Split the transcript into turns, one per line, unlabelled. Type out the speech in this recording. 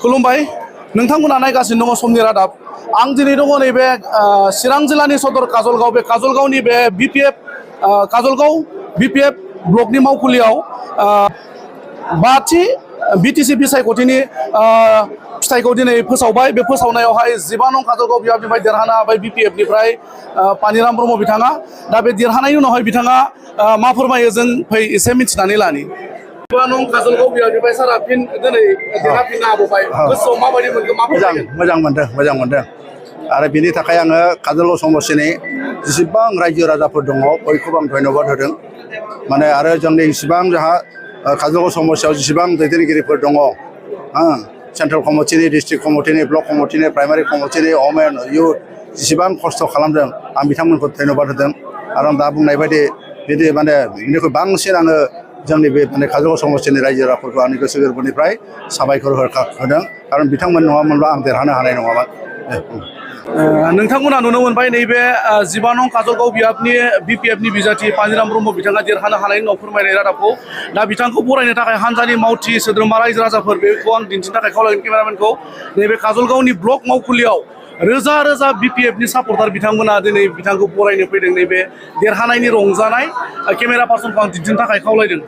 खुलुमबाय नोंथांमोना नायगासिनो दङ समनि रादाब आं दिनै दङ नैबे चिरां जिल्लानि सदर काजलगाव बे काजलगावनि बे बिपिएफ काजलगाव बिपिएफ ब्लकनि मावखुलियाव बाथि बिटिसि बिसायख'थिनि फिथाइखौ दिनै फोसावबाय बे फोसावनायावहाय 15 नं काजलगाव बियाबनिफ्राय देरहानो हाबाय बिपिएफनिफ्राय पानिराम ब्रह्म बिथाङा दा बे देरहानायनि उनावहाय बिथाङा मा फोरमायो जों फै एसे मिथिनानै लानि 15 नं काजलगाव बियाबनिफ्राय सारा फिन दिनै देरहाफिननो हाबाय गोसोआव माबायदि मोनखो मा
मोजां मोनदों आरो बिनि थाखाय आङो काजलगाव समस्टिनि जेसेबां रायजो राजाफोर दङ बयखौबो आं धन्यबाद होदों माने आरो जोंनि इसिबां जोंहा काजलगाव समस्टियाव जेसेबां दैदेनगिरिफोर दङ सेन्ट्रेल कमिटिनि डिस्ट्रिक्ट कमिटिनि ब्लक कमिटिनि प्राइमारि कमिटिनि वमेन इउथ जेसेबां खस्थ' खालामदों आं बिथांमोनखौ धन्यबाद होदों आरो आं दा बुंनाय बायदि बिदि माने बिनिख्रुइ बांसिन आङो जोंनि बे माने काजलगाव समस्टिनि रायजो राजाफोरखौ आंनि गोसो गोरबोनिफ्राय साबायखर होदों खारन बिथांमोन नङामोनब्ला आं देरहानो हानाय नङामोन।
नोंथांमोना नुनो मोनबाय नैबे 15 नं काजलगाव बियाबनि बिपिएफनि बिजाथि पानिराम ब्रह्म बिथाङा देरहानो हानायनि उनाव फोरमायनाय रादाबखौ दा बिथांखौ बरायनो थाखाय हानजानि मावथि सोद्रोमा रायजो राजाफोर बेखौ आं दिन्थिनो थाखाय खावलायगोन केमेरामेनखौ नैबे काजलगावनि ब्लक मावखुलियाव रोजा रोजा बिपिएफनि सापर्टार बिथांमोना दिनै बिथांखौ बरायनो फैदों नैबे देरहानायनि रंजानाय केमेरा पार्सनखौ आं दिन्थिनो थाखाय खावलायदों।